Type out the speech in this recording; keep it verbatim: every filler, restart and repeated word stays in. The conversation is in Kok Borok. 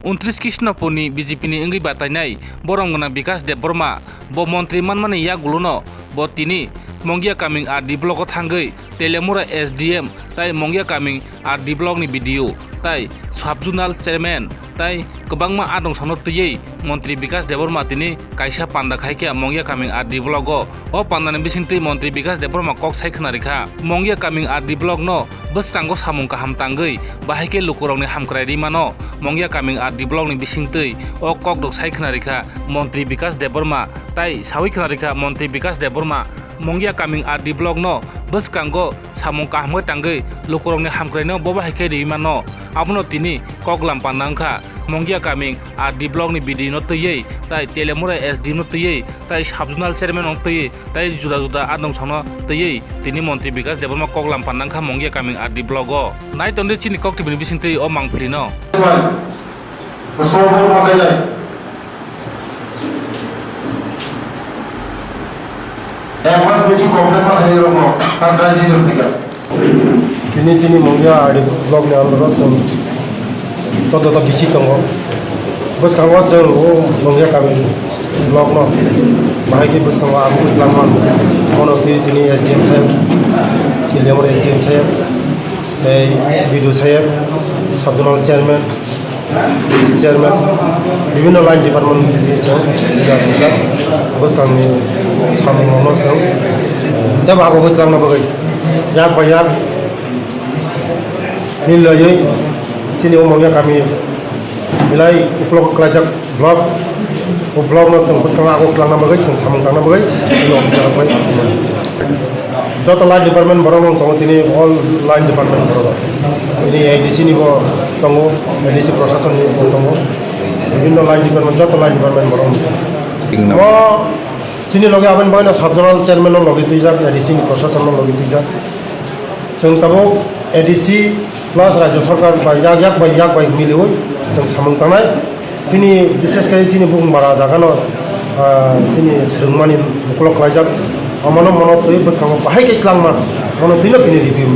Untris Krishnapurni B J P ni wngwi batainai borom gwnang Bikash Debbarma bo montri manmani yagulono bo tini Mongia Kaming R D block o thangwi Telemura S D M tai Mongia Kaming R D block ni B D O tai sub zonal chairman tai kwbangma adongsono twiwi montri Bikash Debbarma tini kaisa panda khaikha Mongia Kaming R D block o. O pandani bisingtwi montri Bikash Debbarma kok sai khwnarikha Mongia Kaming R D block no bwskango samung kaham tangwi bahai khe lukurokni hamkrai rimano Mongia Kaming R D block ni bisingtwi o kokdok sai khwnarikha montri Bikash Debbarma tai sawi khwnarikha montri Bikash Debbarma Mongia Kaming R D block no bwskango samung kaham khe tangwi lukurokni hamkraino bo bahai khe riwi mano. Abono tini koklam panda wngkha Mongia Kaming R D block ni B D no twiwi tai Telemura S D M no twiwi tai sub zonal chairman no twiwi tai juda juda adongsono twiwi tini montri Bikash Debbarma koklam panda wngkha Mongia Kaming R D block o. Nai tongdi chini kok T V ni bisingtwi o mangpili no. Bwskango bo ma khailai. Ek mas meeting complete ma khailai rokno, ta dai season thika. Tini chini Mongia R D block ni under o chwng choddo ta B C tongo. Bwskango chwng o Mongia Kaming block no bahai khe bwskango abo kwchwlangma. Bono twi tini S D M saheb, Telemura S D M saheb, tei B D O saheb, sub zonal chairman, D C chairman, bibhinno line department ni twi chwng rijak rijak bwskangni samung rokno chwng tei bo abo kwchwlangna bagwi yak bai yak mil rwui chini o Mongia Kami belai uplogo kwlaijak block, o block no chwng bwskango abo kwlangna bagwi chwng samung tangna bagwi chini officer rok bai joto line department borok rok tongo tini all line department borok rok tini A D C ni bo tongo, A D C proshashan ni bo tongo, bibhinno line department joto line department borok rok tongo. Chini loge aboni bagwi no sub zonal chairman no logi twijak, A D C ni proshashan no logi twijak. Chwng tabuk A D C plus Rajya Sarkar bai yak, yak bai yak bai miliwi chwng samung tangnai. Chini, bishesh khe chini Bukumbara jaga no, ah, chini swrwngmani ukolog khlaijak. Omono mono twi bwskango bahai khe kwlangma, mono twino tini review.